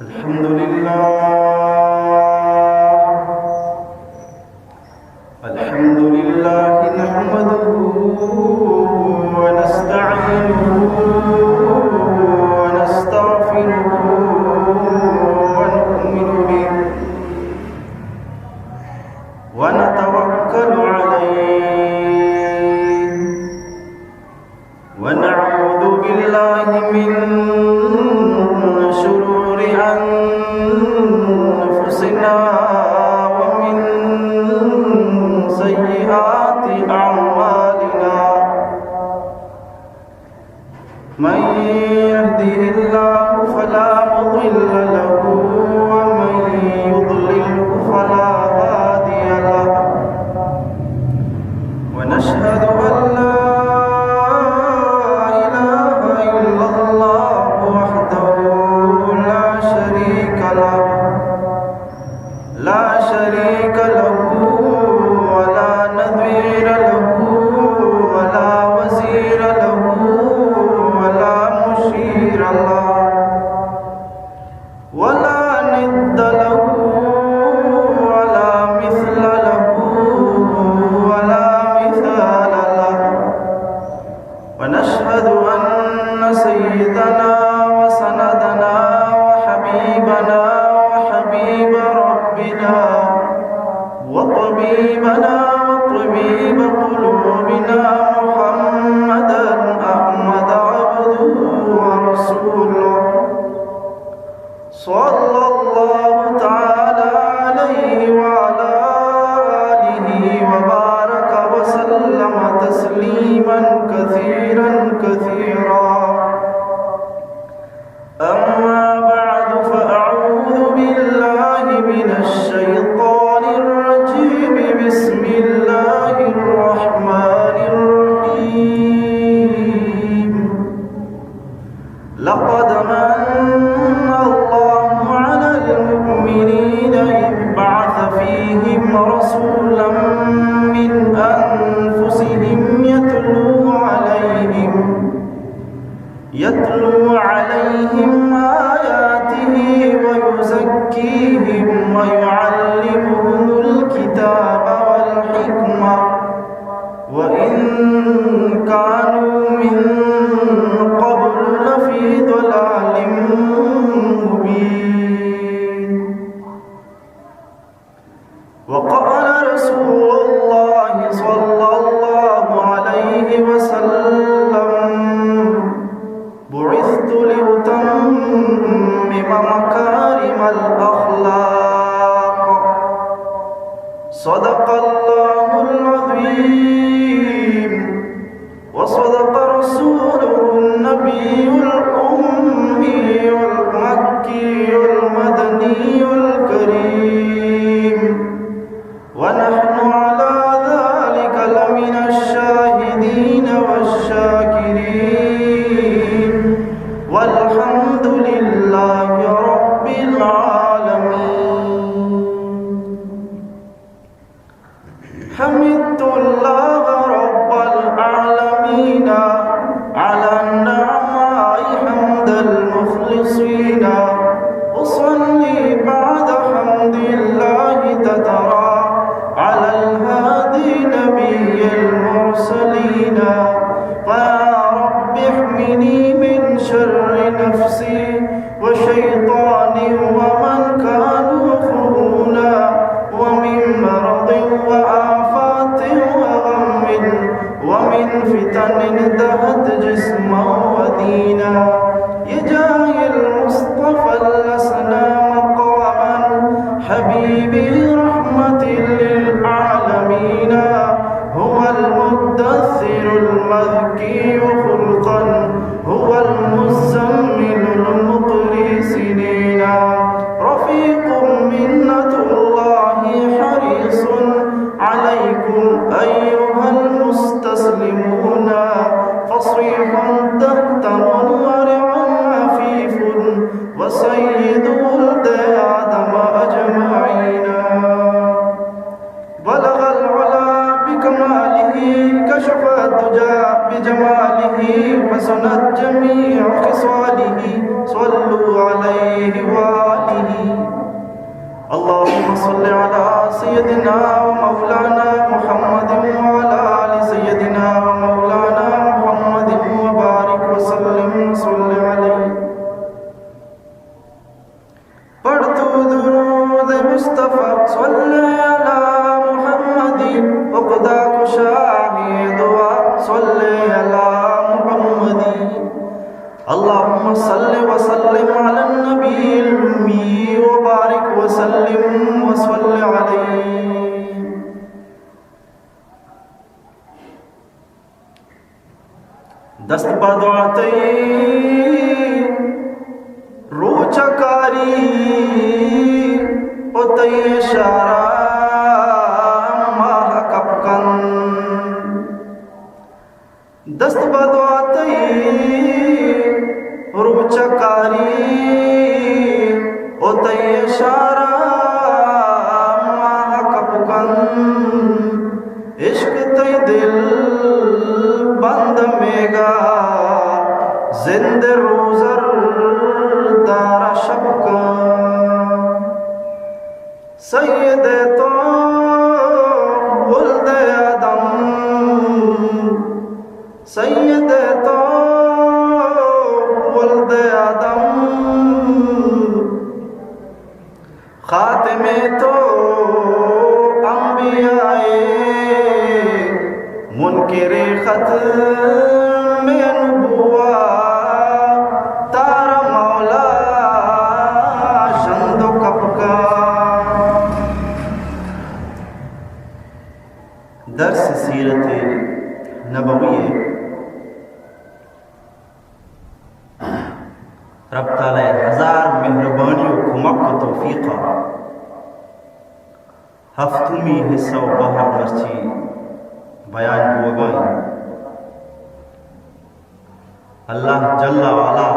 الحمد لله. الحمد لله نحمده ونستعينه ونستغفره ونؤمن به ونتوكل عليه ونعوذ بالله من شرور أنفسنا ومن سيئات أعمالنا. من يهده الله فلا مضل له ومن يضلله فلا هادي له. ونشهد أن لا إله إلا الله وحده لا شريك له، لا شريك له ولا نظير له ولا وزير له ولا مشير له ولا ند له ولا مثل له ولا مثال له. ونشهد أن سيدنا وسندنا وحبيبنا وحبيب ربنا وطبيبنا وطبيب قلوبنا محمدا أحمد عبده ورسوله صلى الله تعالى عليه وعلى آله وبارك وسلم تسليما كثيرا كثيرا. أما بعد، فأعوذ بالله من الشيطان الرجيم. بسم الله الرحمن الرحيم. لقد من الله على المؤمنين إذ بعث فيهم رسولا من أنفسهم يتلو عليهم، يتلو عليهم آياته ويزكيهم ويعلمهم الكتاب والحكمة وإن كانوا من قبل لفي ضلال مبين. وقال رسول الله صلى الله عليه وسلم: بعثت لأتمم مكارم الأخلاق. صدق الله العظيم. وصدق رسوله النبي الأمي المكي المدني الكريم. ونحن على ذلك لمن الشاهدين والشاكرين. والحمد لله رب العالمين. حمدت الله رب العالمين على النعماء حمد المخلصين. أصلي بعد حمد الله تترى على الهادي نبي المرسلين. فيا رب احمني من شر نفسي وشيطان ومن كانوا يخرجون ومن مرض وآفات وغم ومن فتن دهت جسما ودينا. بجاه المصطفى الأسنى مقاما حبيبي رحمة للعالمين. هو المدثر المذكي خلقا هو المزمل المطري سنينا. رفيق منة الله حريص عليكم أيها المستسلمون. فصيح تهت منورع عفيف وسيد ولد آدم أجمعين. بلغ العلا بكماله كشف الدجى بجماله. على سيدنا ومولانا محمد وعلى آل سيدنا ومولانا محمد وبارك وسلم وصل عليه. پڑھ تو درود مصطفی، صل علی محمد، عقدہ کشا ہے دعا، صل علی محمد. اللهم صل وسلم على النبي الأمي وبارك وسلم وصل عليه. دست بدعا تئی روچ کاری و تئی اشارہ ماہ کپ کن. دست بدعا تئی روچ کاری و تئی اشارہ ماہ کپ کن. عشق تئی دل بند میگا، زند روزر دارا شپ کن. سید تو ولد آدم، سید تو ولد آدم، خاتم تو انبیاء، منکر ختم نبوت، تارا مولا ژند و کپ کا. درس سیرت نبوی. رب تعالی ہزار مہربانی و کمک و توفیق ء ہفتمی حصہ و بہر مرچی بیان بوگا انت. اللہ جل و علا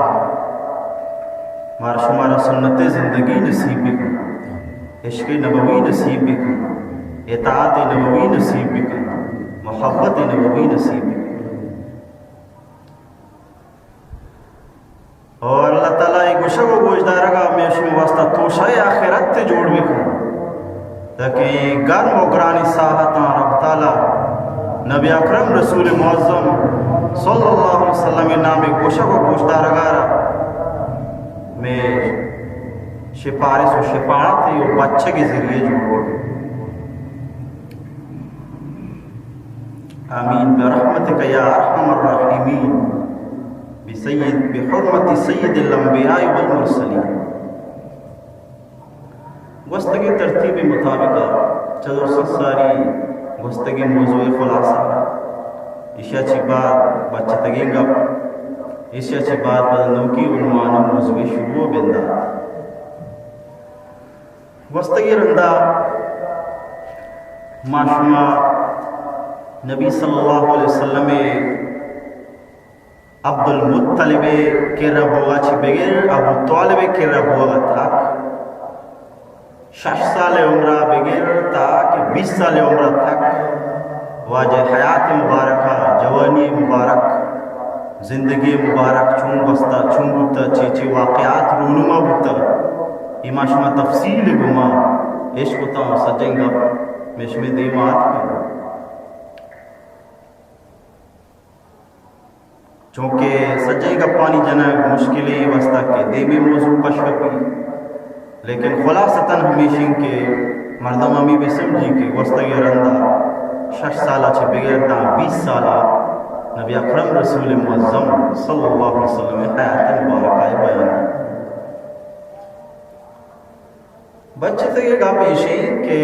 مارا شمارا سنت زندگی نصیب بکن، عشق نبوی نصیب بکن، اطاعت نبوی نصیب بکن، محبت نبوی نصیب بکن. اور اللہ تعالی اے گوشگ و گوشدارگا ہمے شما واسطہ توشہ آخرت تے جوڑ بکن، تاکہ اے گرم و گرانی ساعتاں رب تعالی نبی اکرم رسول معظم صلی اللہ علیہ وسلم نام گوشگ و گوشدارگا را میں شپارس و شفاعت و بچگ ذریعہ جوڑ بکن. آمین برحمتک یا ارحم الراحمین. بسید، بحرمت سید الانبیاء والمرسلین. گوستگیں ترتیب مطابق چہ درساں ساری گوستگیں موضوع خلاصہ، ایشی ء چہ بعد بچتگیں گپ، ایشی ء چہ بعد پدا نوکی عنوان و موضوع شروع بندات. گوستگیں رندا ما شما نبی صلی اللہ علیہ وسلم عبدالمطلب ء کرا بوگا چہ بگر ابو طالب ء کرا بوگا تک، شش سال ء عمرا بگر تا کہ بیست سال ء عمرا تک واجہ حیات مبارکہ، جوانی مبارک، زندگی مبارک چون گوستا، چون بوتا، چی چی واقعات رونما بوتا، اے ما شما تفصیل گما اش کتا، سجیں گپ میں شمے دیما آتکا. چونکہ سجیں گپانی جنگ مشکلیں، واسطہ کہ دیمی موضوع پش کپی، لیکن خلاصتاً ہمیشیں کہ مردم ہمیں بہ سمجھی کہ گوستگیں رندا شش سالا چہ بگر داں بیست سالا نبی اکرم رسول معظم صلی اللہ علیہ وسلم حیات مبارکہ بیان. بچتگیں گپ ایش انت کہ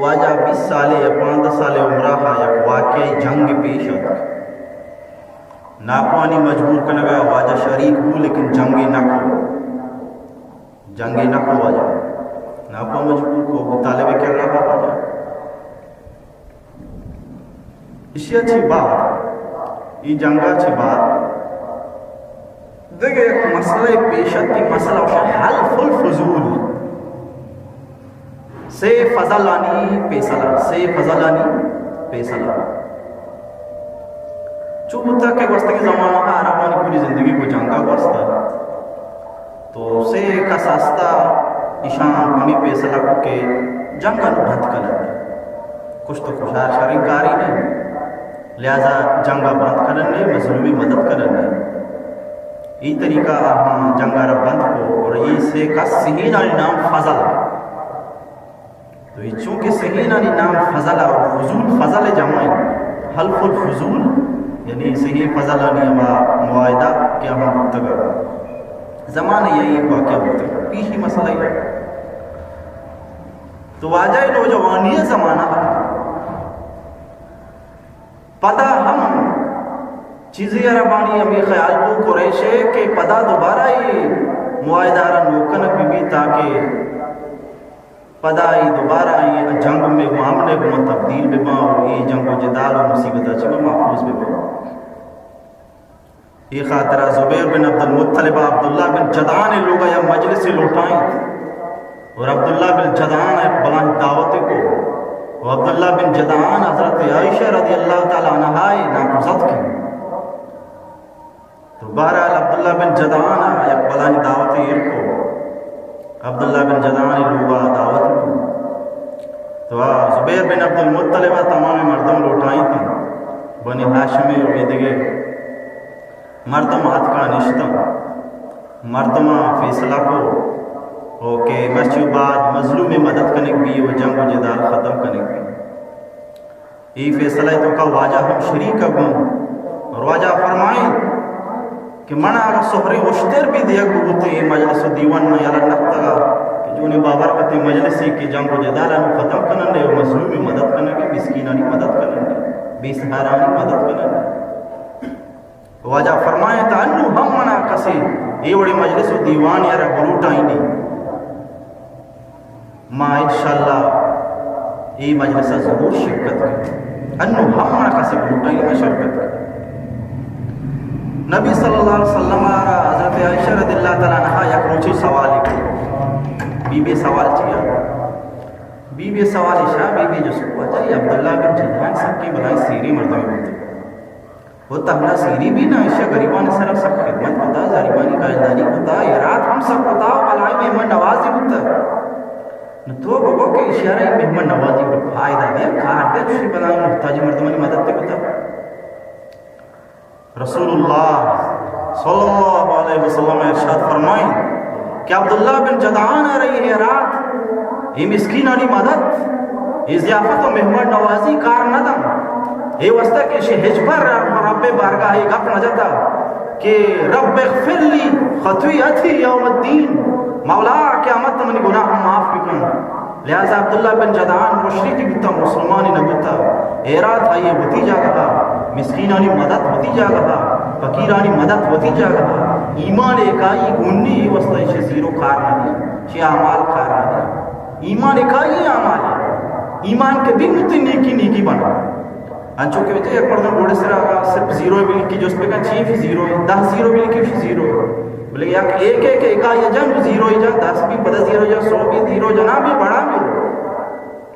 واجہ بیست سالے یا پانزدہ سالے عمرا یک واقعی جنگ پیش اتک. ناکوانی مجبور کنگا واجہ شریک بو، لیکن جنگے نہ کو. جنگے نہ کو واجہ. ناکو مجبور کو، ابو طالب کرا واجہ. ایشی ء چہ بعد، ای جنگ ء چہ بعد دگہ یک مسئلہ پیش اتک، مسئلہ گوشاں حلف الفضول. سے فضلانی پیسلہ، سے فضلانی پیسلہ. چو بوتا کہ گوستگیں زمانہ عربانی پوری زندگی کو جنگ ء گوستا. تو سے کس ہستا، ایشاں ہمیں پیسلہ کو کہ جنگ ءَ بند کنن۔ کشت و کشار شریں کارے نہ، لہذا جنگ ءَ بند کنن نے، مظلومی مدد کنن نے۔ اے طریقہ آہاں جنگ ءَ را بند کو اور اے سے کس سہینانی نام فضل۔ تو اے چونکہ سہینانی نام فضل اور فضول فضل جمع ایں، حلف الفضول، یعنی سہین فضلانی ہما معاہدہ کہ آہاں بوتگ، زمانہ ءَ اے واقعہ بوتگ، پیشی مسئلہ اے۔ تو واجہ نوجوانی زمانہ پدا ہم چیزے عربانی ہمے خیال بو قریش ءَ کہ پدا دوبارہ اے معاہدہ را نوک کنگ بہ بیت تاکہ پدا اے دوبارہ اے جنگ میں امن ءَ گوں تبدیل بہ باں اور اے جنگ و جدال و مصیبت ءَ چہ ما محفوظ بہ باں۔ اے خاطرا زبیر بن عبدالمطلب ءَ عبداللہ بن جدعان ءِ لوگ ءَ یک مجلسے لوٹائینت اور عبداللہ بن جدعان ءَ یک بلاہیں دعوتے کو۔ و عبداللہ بن جدعان حضرت عائشہ رضی اللہ تعالی عنہا ءِ نامزد کنت۔ تو بہرحال عبداللہ بن جدعان ءَ یک بلاہیں دعوتے ایر کو۔ عبداللہ بن جدعان ءِ لوگ ءَ دعوت کو۔ تو آ زبیر بن عبدالمطلب ءَ تمام مردم لوٹائینت، بنی ہاشم ءُ اے دگہ مردم آتکا نشتاں، مردماں فیصلہ کو او کہ مرچی بعد مظلوم مدد کنگ بی و جنگ و جدال ختم کنگ بی۔ اے فیصلہ توکا واجہ ہم شریک گوں اور واجہ فرمائیں کہ من اگاں سہریں اشتر بھی دیگ بوتے اے مجلس و دیوان من یلا نکتگا کہ جونے بابر کتے مجلسی کہ جنگ و جدال انو ختم کنن دے و مظلوم مدد کنن دے، مسکینانی مدد کنن دے، بے سہارانی مدد کنن دے۔ واجہ فرمائیں تا انو ہم منا کسے اے وڑیں مجلس و دیوان ءَ را بلوٹائینی، ما انشاءاللہ اے مجلس ءَ ضرور شرکت کنیں۔ انو ہم منا کسے بلوٹائینی، ما شرکت کنیں۔ نبی صلی اللہ علیہ وسلم ءَ را حضرت عائشہ رضی اللہ تعالی عنہا یک روچے سوالے کو۔ بی بی سوال چیا؟ بی بی سوال اشا، بی بی جست کو، اچھا، اے عبداللہ بن جدعان سکیں بلائیں سیریں مردمے بوتے۔ و تہنا سیری بھی نہ، ایشی ءَ غریبانی سرا سک خدمت کتا، غریبانی کاجداری کتا، ایراد ہم سک کتا، بلاہیں مہمان نوازے بوتا۔ نو تو بگو کہ ایشی ءَ را اے مہمان نوازی ءَ فائدہ دے، کار دے، چوشیں بلاہیں محتاجیں مردمانی مدد تے کتا۔ رسول اللہ صلی اللہ علیہ وسلم ارشاد فرمائیں کہ عبداللہ بن جدعان ءَ را اے ایراد، اے مسکینانی مدد، اے ضیافت و مہمان نوازی کار نہ دنت۔ اے واسطہ کہ ایشی ہچبر رب ءِ بارگاہ ءَ گپ نہ جتا کہ رب اغفر لی خطیئتی یوم الدین، مولا قیامت منی گناہ معاف بکن۔ لہذا عبداللہ بن جدعان مشرکی بوتا، مسلمانی نہ بوتا۔ ایراد آئی وتی جاگہ، مسکینانی مدد وتی جاگہ، فقیرانی مدد وتی جاگہ، ایمان اکائی گونی، اے واسطہ ایشی زیرو کار نہ دی، چی اعمال کار نہ دی۔ ایمان اکائی اعمال ہے۔ ایمان کہ بی نو تئی نیکی نیکی بنا۔ انچو کہ بچے یک مردم گوڑے سرا اگاں صرف زیرو بھی لکھی جست بکن، چی فی زیرو ہے، دہ زیرو بھی لکھی فی زیرو ہے۔ بلے یک ایک ایک اکائی جن زیرو ہی جن، دس بھی پدا زیرو جن، سو بھی زیرو جن، بھی بڑا بھی ہو۔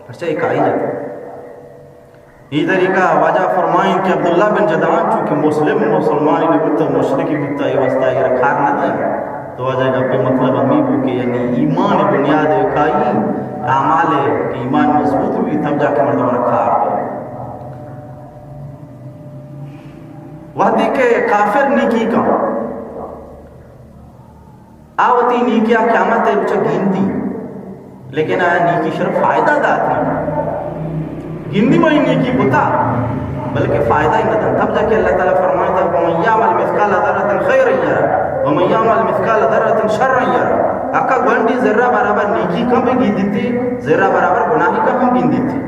پرچہ اکائی جن۔ اے طریقہ واجہ فرمائیں کہ عبداللہ بن جدعان چونکہ مسلم، مسلمانی نہ بوتا، مشرکی بوتا، اے واسطہ اے کار نہ دیا۔ تو واجہ گپ مطلب ہمیں بو کہ یعنی ایمان بنیاد اکائی اعمال ہے کہ ایمان مضبوط بھی تب جا کے مردم را کار دے۔ وہدے کہ کافر نیکی کا آ وتی نیکیا قیامت ء روچ ء گندی، لیکن آ نیکی شر فائدہ دات نہ۔ گندی منی نیکی بوتا، بلکہ فائدہ ہی نہ دات۔ تب جا کہ اللہ تعالی فرمائتا، ومن یعمل مثقال ذرة خیرا یرہ، ومن یعمل مثقال ذرة شرا یرہ۔ اکا گونڈی ذرہ برابر نیکی کم بھی گندیتی، ذرہ برابر گناہی کم ہم گندیتی۔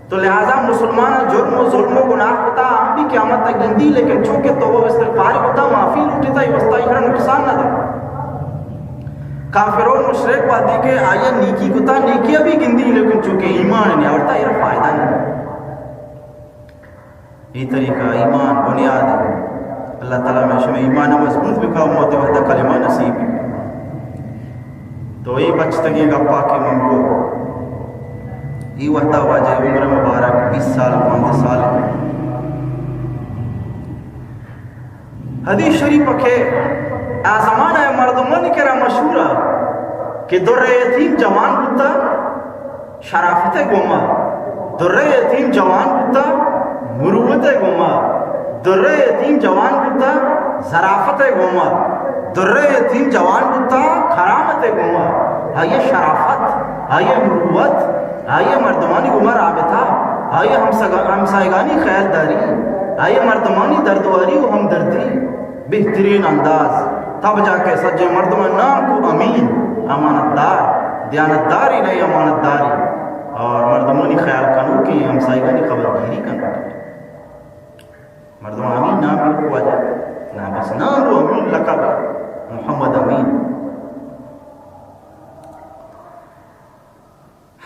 تو لہذا مسلمان جرم و ظلم و گناہ کتا، ہم بھی قیامت تک گندی، لیکن چونکہ توبہ و استغفار کتا، معافی لوٹتا، یہ واسطہ ایشرا نقصان نہ دا۔ کافر و مشرک وادی کہ آیا نیکی کتا، نیکی بھی گندی، لیکن چونکہ ایمان نہیں آورتا، یہ فائدہ نہیں۔ یہ طریقہ ایمان بنیاد ہے۔ اللہ تعالی ہمیں شمع ایمان مضبوط بکا، موت وحدہ کلمہ نصیب بکا۔ تو اے بچتگیں گپا کہ من گو، اے وھدا واجہ عمر مبارک بیست سال، پانزدہ سال۔ حدیث شریف کہ آ زمانہ مردمانی کرا مشہور کہ در یتیم جوان بوتا، شرافت ءِ گوما درہ یتیم جوان بوتا، مروت ءِ گوما درہ یتیم جوان بوتا، ظرافت ءِ گوما درہ یتیم جوان بوتا، کرامت ءِ گوما آئی ءِ شرافت، آئی ءِ مروت، آئی ءِ مردمانی گوما رابطہ، آئی ءِ ہمسگ-، ہمسائگانی خیالداری، آئی ءِ مردمانی دردواری و ہمدردی۔ بہترین انداز، تب جا کہ سجیں مردماں نام کو امین، امانت دار، دیانت داری نہیں، امانت داری، اور مردمانی خیال کنوکیں، ہمسائگانی خبرگیری کنوکیں۔ مردم امین نام کو واجہ، نا بس نام کو امین، لقب محمد امین۔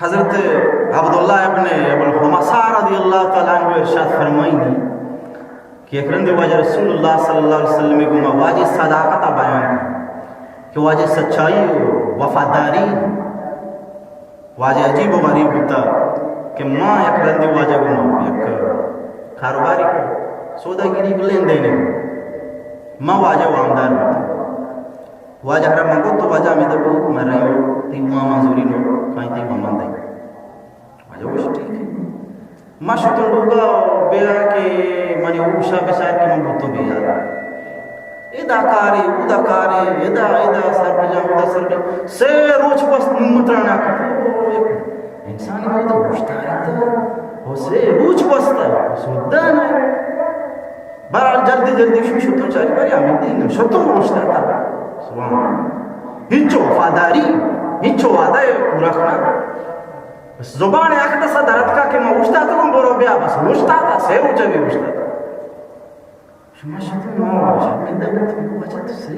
حضرت عبداللہ ابن ابی الخمسہ رضی اللہ تعالی عنہ ارشاد فرمائینی کہ یک رندے واجہ رسول اللہ صلی اللہ علیہ وسلم گوما واجہ صداقت بیان کہ واجہ سچائی و وفاداری، واجہ عجیب و غریب بوتا کہ ما یک رندے واجہ گوما یک کاروباری کو سوداگری کو لین دین، ما واجہ وامدار بوتا۔ واجہ را من گوت، تو واجہ ہمے دبو، من رہیو، تئی وام زوری نو، کائیں تئی وام دے۔ واجہ گوشت، ٹھیک ہے۔ ما شتوں لوگا بیا کہ منی ہوشا بچار کہ من بوتوں بے یار۔ ادا کارے، اودا کارے، ادا، ادا سر بجا، اودا سر بجا۔ سے روچ بس نمترانا کت۔ انسان کو تو گوشتا رہتا۔ وہ سے روچ بستا، سودا نہ۔ بہرحال جلدی جلدی شو شتو چاری باری ہمیں دین شتو اوشتاتا۔ سبحان اللہ۔ ہچو وفاداری، ہچو وعدہ پورا کرنا۔ بس زبان حق دسا درتکا کہ ما اوشتاتا، برو بیا، بس اوشتاتا، سے روچا بھی اوشتاتا۔ شما شتو ما واجہ، من دبت، واجہ تو سے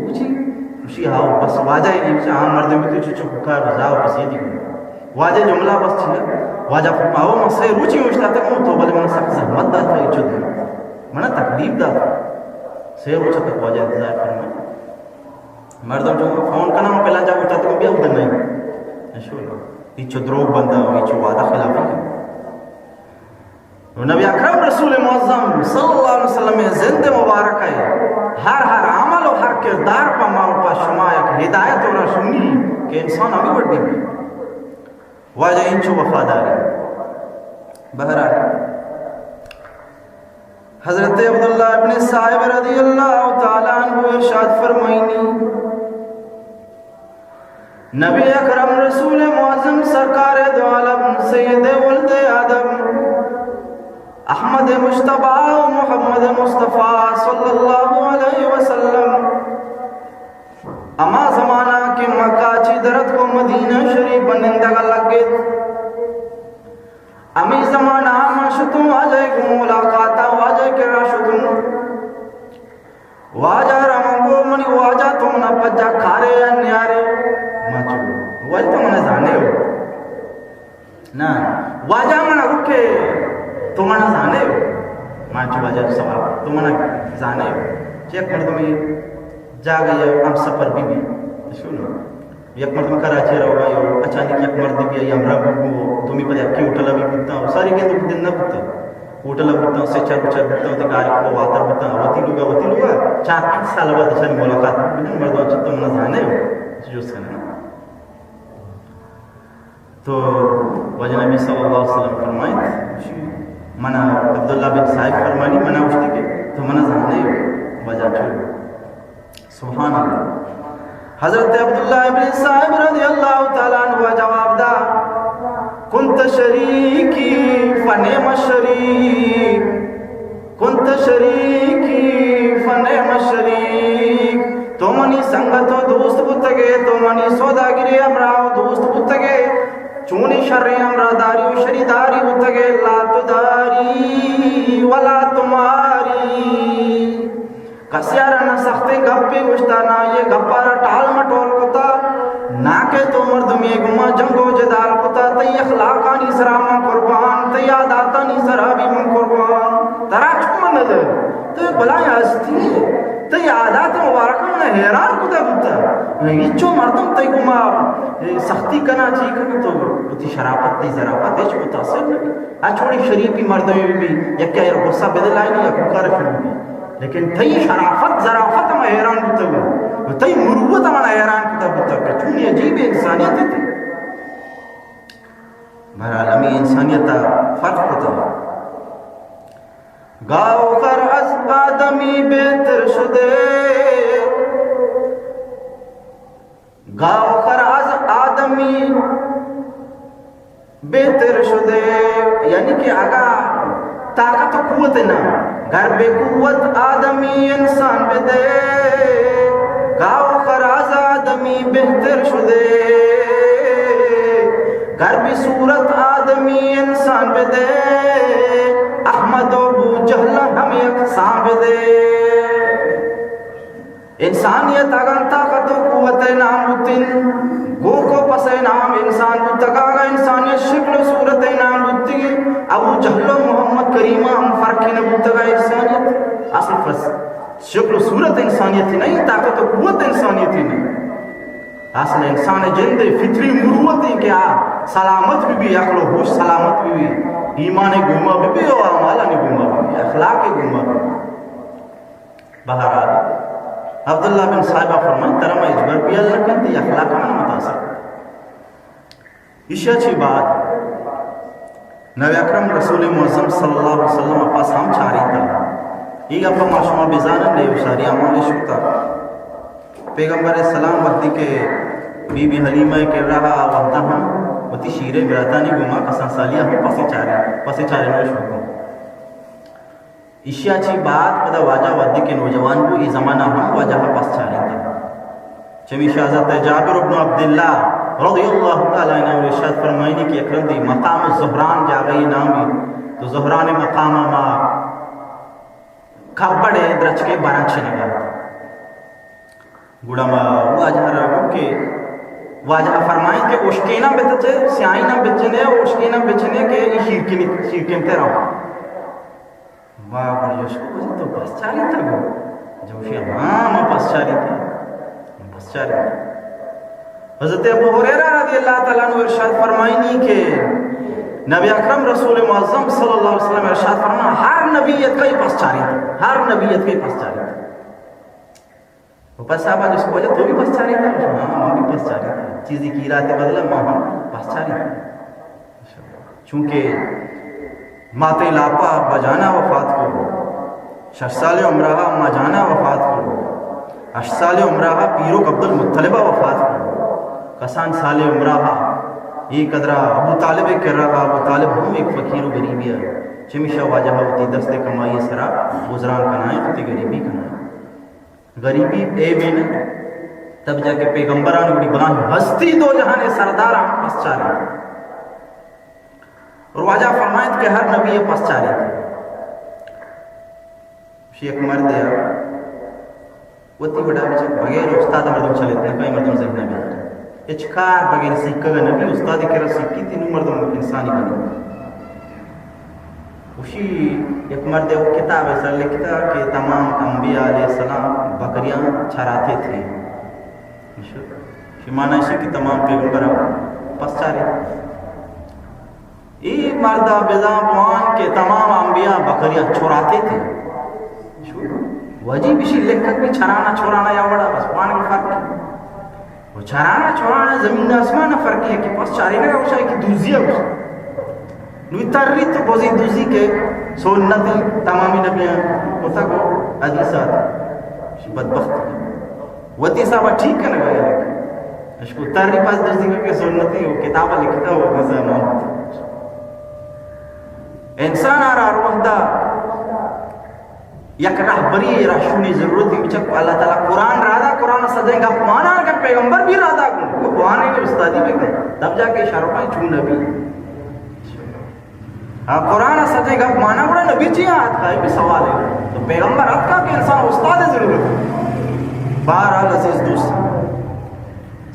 روچی۔ خوشی ہاو، بس واجہ ہی نہیں، ہاں مردم تو چچو کار بزاو، بس یہ دی۔ واجہ جملہ بس چیا۔ واجہ فرماؤ، ما سے روچی اوشتاتا، تو بلے من سخت زحمت داتا، چو دے۔ منا تکلیف داتا۔ سے روچ تک واجہ انتظار فرمائے۔ مردم جو فون کنا، ما پہلا جا اٹھا تو بیا ادھر نہیں۔ اشو نا۔ یہ چو دروغ بندہ، یہ چو وعدہ خلافی۔ نبی اکرم رسول معظم صلی اللہ علیہ وسلم زند مبارک ہے۔ ہر، ہر عمل و ہر کردار پہ ما و پہ شما یک ہدایت و رہشونی کہ انسان ہمیں وڑ نہیں۔ واجہ انچو وفاداری۔ بہرحال، حضرت عبداللہ ابن صائب رضی اللہ تعالی عنہ ارشاد فرمائنی، نبی اکرم رسول معظم سرکار دو عالم سید ولد آدم احمد مجتبی و محمد مصطفی صلی اللہ علیہ وسلم ہما زمانہ کہ مکہ چی درت کو مدینہ شریف بنندگ لگت۔ ہمے زمانہ من شتوں واجہ گوں ملاقات، واجہ کرا شتوں۔ واجہ را من گو، منی واجہ تو منا پجا کارے یا نیارے؟ ما چو، واجہ تو منا زانے ہو؟ نا، واجہ منا گو کہ تو منا زانے ہو؟ ما چو واجہ سوال، تو منا زانے ہو؟ چہ یک مردمی جاگہ ہم سفر بی بی، شنو؟ یک مردم کراچی روگا، یا اچانک یک مردے بی آئی ہمراہ بو، دومی پد یکے ہوٹل بی بوتا، ساری گند دن نہ بوتا۔ ہوٹل بوتا، سے چار بچار بوتا، تے گاری کو واتر بوتا، وتی لوگا، وتی لوگا، چار پانچ سال بعد اشانی ملاقات بی، مردم چتو منا زانے ہو، جوست کنا۔ تو واجہ نبی صلی اللہ علیہ وسلم فرمائیت، منا عبداللہ بن صائب فرمانی، منا گوشتی کہ تو منا زانے ہو، واجہ چو۔ سبحان اللہ۔ حضرت عبداللہ ابن صائب رضی اللہ تعالی عنہ جواب دا، کنت شریکی فنعم الشریک، کنت شریکی فنعم الشریک، تو منی سنگت و دوست بوتگے، تو منی سوداگری ہمراہ و دوست بوتگے، چونی شریں ہمراہ داری و شریداری بوتگے، لا تداری ولا تماری۔ کسے ء را نہ سختیں گپے گوشتا، نہ آئی ء گپ ء را ٹال مٹول کتا، نہ کہ تو مردمے گما جنگ و جدال کتا، تئی اخلاقانی سرا من قربان، تئی عاداتانی سرا بھی من قربان۔ ترا چون من نظر؟ تو بلائیں ہستی ئے، تئی عادات مبارک من حیران کتا بوتا۔ ہچو مردم تئی گما سختی کنا، چی کنا، تو وتی شرافت، تئی ظرافت ہچ متاثر نہ بی۔ ہچ وڑیں شریفی مردمے بی، یکے ء غصہ بدلائینی یا کوکار شروع بی۔ لیکن تئی شرافت، ظرافت من حیران بوتگوں، و تئی مروت من حیران کتا بوتا کہ چونی عجیب انسانیت تئی۔ بہرحال، ہمیں انسانیت ءَ فرق کتگ۔ گاہ و خر از آدمی بہتر شدے، گاہ و خر از آدمی بہتر شدے، یعنی کہ اگاں طاقت و قوت نہ، گر بہ قوت آدمی انسان بدے، گاہ و خر از آدمی بہتر شدے، گر بہ صورت آدمی انسان بدے، احمد و بو جہل ہم یکساں بدے۔ انسانیت اگاں طاقت و قوت ءِ نام بوتیں، گوک و پس ءِ نام انسان بوتگ، اگاں انسانیت شکل و صورت ءِ نام بوتیں، ابو جہل و محمد کریم ءَ ہم فرقے نہ بوتگ انسانیت۔ اصل پس شکل و صورت انسانیت نہیں، طاقت و قوت انسانیت نہیں۔ اصل انسان ءِ جند ءِ فطری مروت ایں کہ آ سلامت بہ بی، عقل و ہوش سلامت بہ بی، ایمان ءِ گوما بہ بی و اعمالانی گوما بہ بی، اخلاق ءِ گوما بہ بی۔ بہرحال، عبداللہ بن صاحبہ فرمائیں، ترا ما ہچبر بیال نہ کنت، تئی اخلاق من متاثر۔ ایشی ءَ چہ بعد نبی اکرم رسول معظم صلی اللہ علیہ وسلم ءَ پس ہم چارینتگ۔ اے گپ ءَ ما شما بزانن، نئے و ساری اعمال اش کتگ۔ پیغمبر علیہ السلام وقتی کہ بی بی حلیمہ ءِ کرا آ وقتا ہم وتی شیر ءِ براتانی گوما کسان سالی ءَ ہم پسے چارین، پسے چارینگ شروع کت۔ ایشی ءَ چہ بعد پدا واجہ وھدے کہ نوجوان بو، اے زمانہ ہم واجہ ءَ پس چارینتگ۔ چمیشا حضرت جابر بن عبداللہ رضی اللہ تعالی عنہ ارشاد فرمائنی کہ یک رندے مقام الزہران جاگہے نام ایں، تو زہران مقام ءَ ما کبڑ ءِ درچکے براں چنگا۔ گڑا ما واجہ ءَ را گوں کہ واجہ ءَ فرمائیں کہ اشکیناں بتچے، سیاہیناں بچنے، اشکیناں بچنے کہ اے شیرکنی، شیرکنتر ایں۔ ما گڑا جست کو، تو پس چاریتگ؟ جوشی، ہاں، ما پس چاریتگ، ما پس چاریتگ۔ حضرت ابو ہریرہ رضی اللہ تعالی عنہ ارشاد فرمائنی کہ نبی اکرم رسول معظم صلی اللہ علیہ وسلم ارشاد فرما، ہر نبی اتکا اے پس چاریتگ، ہر نبی اتکا اے پس چاریتگ۔ و پس صحابہ جست کو، واجہ تو بھی پس چاریتگ؟ ہاں، ما بھی پس چاریتگ۔ چیزے کہ ایرا تے بدلا ما ہم پس چاریتگ۔ چونکہ مات ءِ لاپا ابا جانا وفات کو، شش سال عمرہ ما جانا وفات کو، ہشت سال عمرہ پیرک عبدالمطلبا وفات کو، کسان سال عمرہ اے قدرا ابو طالب ءِ کرا، ابو طالب ہم ایک فقیر و غریبے ایں، چمیشا واجہ ءَ وتی دست ءِ کمائی ءِ سرا گزران کنائیں، وتی غریبی کنائیں۔ غریبی عیبے نہ، تب جا کہ پیغمبرانی وڑی بلاہیں ہستی دو جہان ءِ سردار ہم پس چارینت۔ اور واجہ فرمائنت کہ ہر نبی ءَ پس چارینت۔ شی یک مردے ءَ وتی وڑا بچک بغیر استاد مردم چلیت نہ کئی، مردم ذہن ءَ بیت۔ ہچ کار بغیر سیکھگ ءَ نبی، استاد ءِ کرا سیکھیت نوں مردم انسانے بنت۔ گوشی، یک مردے او کتاب ءِ سر لکھتا کہ تمام انبیاء علیہ السلام بکریاں چراتے تھے۔ شی مانا ایشی کہ تمام پیغمبر پس چارے۔ اے مردا بزاں بوان کہ تمام انبیاء بکریاں چراتے تھے۔ واجی بشی لکھت بھی چرانا چرانا یا وڑا بس وان کے فرق ہے۔ و چرانا چرانا زمین آسمان ءِ فرق ہے کہ پس چارینگ ءَ گوشا کہ دوزی ءَ گوشا۔ نوں تری تو بوزی دوزی کہ سنت تمامی نبیاں کتگ و حدیث آتا۔ بدبخت۔ وتی حساب ءَ ٹھیک کنگ ءَ یلہ۔ اشکو تری پس دوزی کہ سنتی و کتاب ءَ لکھتا و حدیث ءَ مان۔ انسان ءَ را ہر وھدا یک رہبری، رہشونی ضرورت ہے۔ بچک اللہ تعالی قرآن را دا، قرآن ءَ سجیں گپ مانا، اگر پیغمبر بھی را دا، قرآن ءِ استادی بکن، تب جا کے شرفاں چون نبی۔ ہاں، قرآن ءَ سجیں گپ مانا گڑا نبی چی آتکا، اے بھی سوال ہے۔ تو پیغمبر آتکا کہ انسان استاد ضرورت ہے۔ بہرحال عزیز دوست،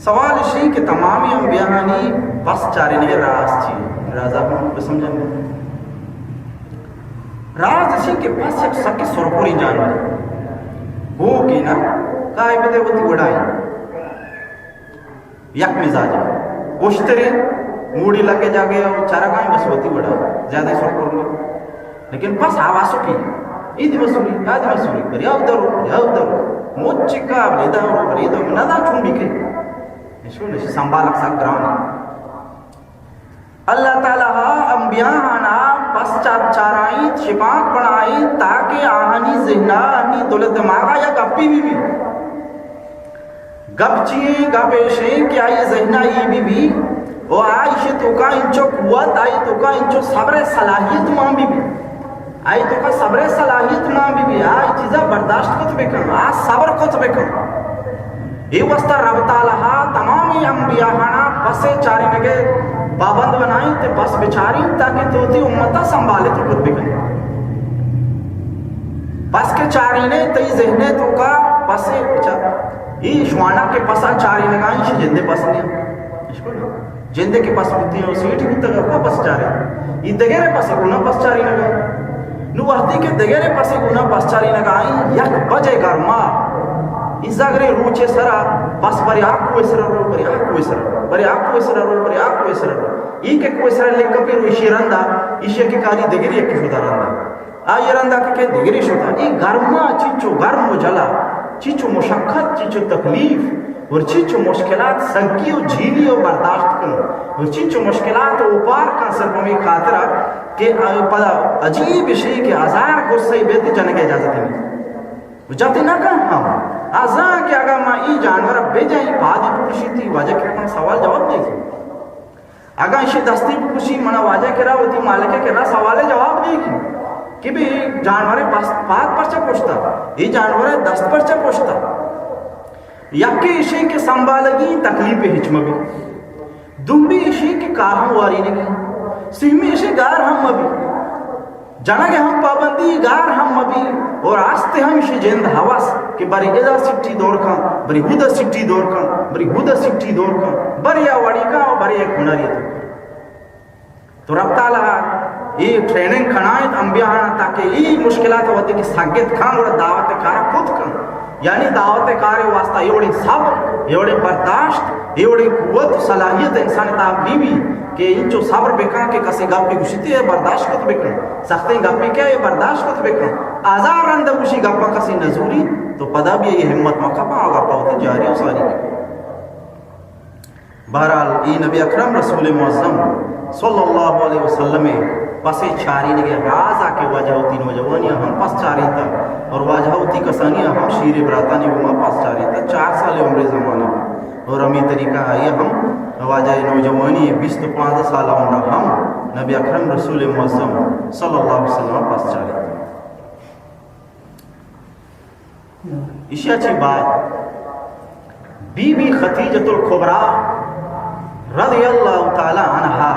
سوال اشی کہ تمامی انبیاءانی پس چارینگ ءِ راز چی؟ راز ءَ ہم بسمجھن۔ راز اشی کہ پس یک سک سرپوری جانور ہے۔ گوکے نا، کائے بدے وتی وڑائی۔ یک مزاج ہے۔ اشترے موڑی لگے جاگے او چرگائیں بس وتی وڑا۔ زیادہ سرپور نہیں۔ لیکن پس آواسکی۔ اے دی مسوری، آ دی مسوری، پر یا ادھر ہو، پر یا ادھر ہو۔ موچ چکا، پر ادھر ہو، پر ادھر ہو۔ نہ دا چون بھی کے۔ اشو نشی سنبھال اکسا گران ہے۔ اللہ تعالی ءَ انبیاءانا پس چار چارائینت، شپانک بنائینت، تاکہ آہانی ذہنا، آہانی دل دماغا یک گپے بہ بی۔ گپ چی ایں؟ گپ ایش ایں کہ آئی ذہنا اے بہ بی، و آ ایشی توکا انچو قوت، آئی توکا انچو صبر صلاحیت مان بہ بی۔ آئی توکا صبر صلاحیت مان بہ بی، آ اے چیزا برداشت کت بکن، آ صبر کت بکن۔ اے واسطہ رب تعالی ءَ تمامی انبیاءانا پس چارینگے پابند بنائینت، پس بچارینت، تاکہ تو وتی امتا سنبھالت کت بکن۔ پس کہ چارینے، تئی ذہنے توکا پس بچار۔ اے شوانک کہ پسا چارینگا ایں، ایشی جندے پس نہ ایں۔ جندے کہ پس بوتیں و سیٹ بوتگ، پس چارے۔ اے دگرے پس گونا پس چارینگا۔ نو وہدے کہ دگرے پس گونا پس چارینگا ایں، یک بجے گرما، اے زگرے روچے سرا پس برے آ کوہ سرا رو، برے آ کوہ سرا رو، برے آ کوہ سرا رو، برے آ کوہ سرا رو۔ اے کہ کوہ سرا لکپی رو، ایشی رندا، ایشی کہ کاری دگرے یکے شدا رندا۔ آئی رندا کہ کئے دگرے شتا۔ اے گرما چنچو گرم و جلا، چنچو مشقت، چنچو تکلیف اور چنچو مشکلات سگی و جیلی و برداشت کن اور چنچو مشکلات اوپار کن، صرف ہمے خاطرا کہ آ پدا عجیب ایش ایں کہ ہزار غصہ بیت، جنگ اجازت نہ ایں۔ و جت نہ کن ہم۔ آ زان کہ اگاں ما اے جانور بجائیں، پادی پوشیتی، واجہ کہ من سوال جواب دے۔ اگاں ایشی دستی بکشی، منا واجہ کرا، وتی مالک کرا سوال جواب دیگی کہ بے جانور پس-، پاد پرچہ پشتا، اے جانور دست پرچہ پشتا۔ یکے ایش ایں کہ سنبھالگی تکلیف ہچ مبی، دومی ایش ایں کہ کاہاں وارینگی، سیمی ایش ایں گار ہم مبی۔ جنگ ہم پابندی، گار ہم مبی، اور آستے ہم ایشی جند ہوس کہ برے ادا سٹی دور کن، برے ہودا سٹی دور کن، برے ہودا سٹی دور کن، برے یا وڑی کن، برے یک ہنری تو۔ تو رب تعالی اے ٹریننگ کنائیت انبیاءانا تاکہ اے مشکلات وقتی کہ سگت کن، گڑا دعوت کارا کت کن۔ یعنی دعوت کار واسطہ اے وڑیں صبر، اے وڑیں برداشت، اے وڑیں قوت و صلاحیت انسان تہا بی بی کہ انچو صبر بکن کہ کسے گپے گوشیتے اے برداشت کت بکن، سختیں گپے کہ اے برداشت کت بکن، ہزار رند گوشی گپا کسے نزوری تو پدا بی اے ہمت مکپا، آ گپا وتی جاری و ساری بکن۔ بہرحال، اے نبی اکرم رسول معظم صلی اللہ علیہ وسلم پس چارینگے راز آ کہ واجہ وتی نوجوانی ہم پس چاریتا اور واجہ وتی کسانی ہم شیر براتانی گوما پس چاریتا۔ چار سال عمر زمانہ اور ہمیں طریقہ آئی ہم واجہ نوجوانی بیست و پانزدہ سال عمر ہم نبی اکرم رسول معظم صلی اللہ علیہ وسلم پس چاریتا۔ ایشی ءَ چہ بعد بی بی خدیجۃ الکبریٰ رضی اللہ تعالی عنہا،